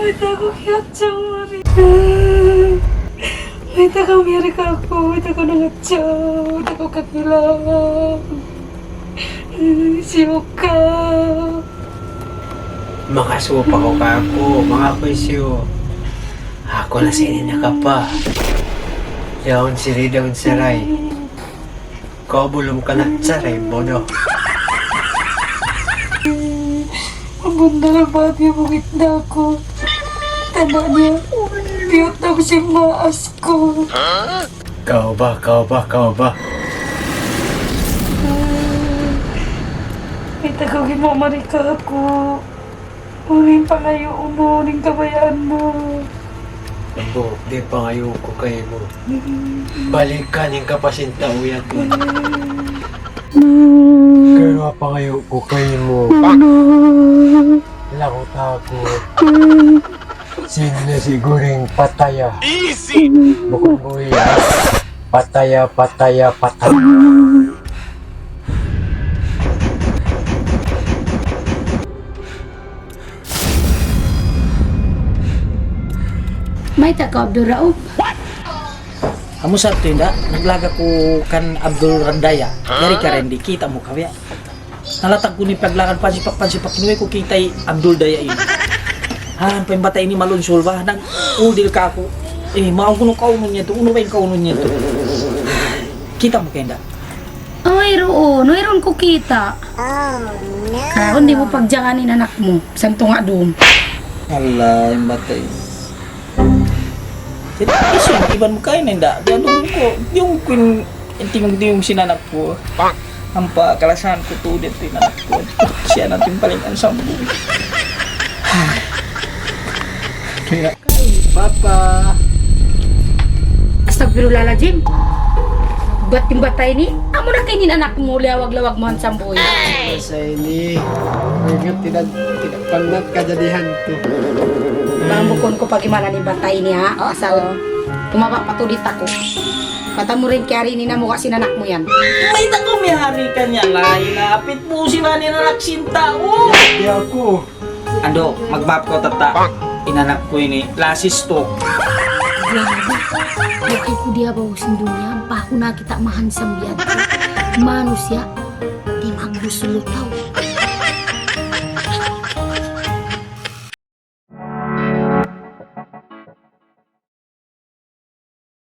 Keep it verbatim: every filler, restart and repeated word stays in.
Mayta' aku kiyatsaw mari. Mayta' kaw miyari kāku', mayta' kaw nangatsaw, mayta' kaw kakilahan. Hisiyu kaw? Makasupa kaw kāku', manga ku hisiyu. Aku na sin ini nakapa. Yaun siri daun saray. Kaw bulum ka na saray, bodo. Bundal ba di bukit dako. Tanda' niya, biyut na aku sin maas ku. Kaw ba, kaw ba, kaw ba? Mayta' kaw gimamari kāku'. Unu in pangayu' mu, unu in kabayaan mu? Ambo, di' pangayu' ku kaymu. Balikan in kapasinta uyat mu. Kaymu pangayu' ku kaymu. Lagu' ta aku. Sin nasi goreng Pattaya. Bukun buhi', ha? Pattaya, Pattaya, Pattaya. Mayta' kaw, Abdul Rauf? Amu sa tuud, Inda', naglaga ku kan Abdul Daya. Yari ka rin, di' kita' mu kaw ya. Nalatag ku in paglakad, pansipak-pansipak, way ku kita' hi Abdul Daya ini. Ha, in bata' ini malunsul ba, nag-udil kāku'. Eh, mawn kunu' kaunun niya tu, unu ba in kaunun niya tu? Kita' mu kaw, Inda'? Ay, duun, wayruun ku kita'. Karaun di' mu pagjagaan in anak mu, santunga' dum. Allah, in bata' ini. Jadi, isun, iban mu kain, Inda'. Di' anu ku, di' ku in, in tinggung-tinggung sin anak ku. Ampa kalasahan ku tuud in anak ku. Siya na in paling ansam ku. Kaya, Papa. Astagfirullahaladzim. Bat in bata' ini, amu na kaw in anak mu, liyawag-lawag mu handsome boy. Sa ini, ingat tidak, tidak pernah kejadian tu. Bang bukun ku pag-imanan in bata' ini, ha? Asal tumaba' pa tuud in aku. Kata mu rin kiyari ini namuka' sin anak mu yan. Mayta' kaw miyari kaniya, Laila? Apit mu sila in anak sin tau. Di' aku. Ando, magmaap kaw, tata'. In anak ku ini, last stroke. Grabe. Bukun ku diyabaw sin dunya, bang aku nakakita' mahandsome biya' tu. Manusiya', di' magdusul tau.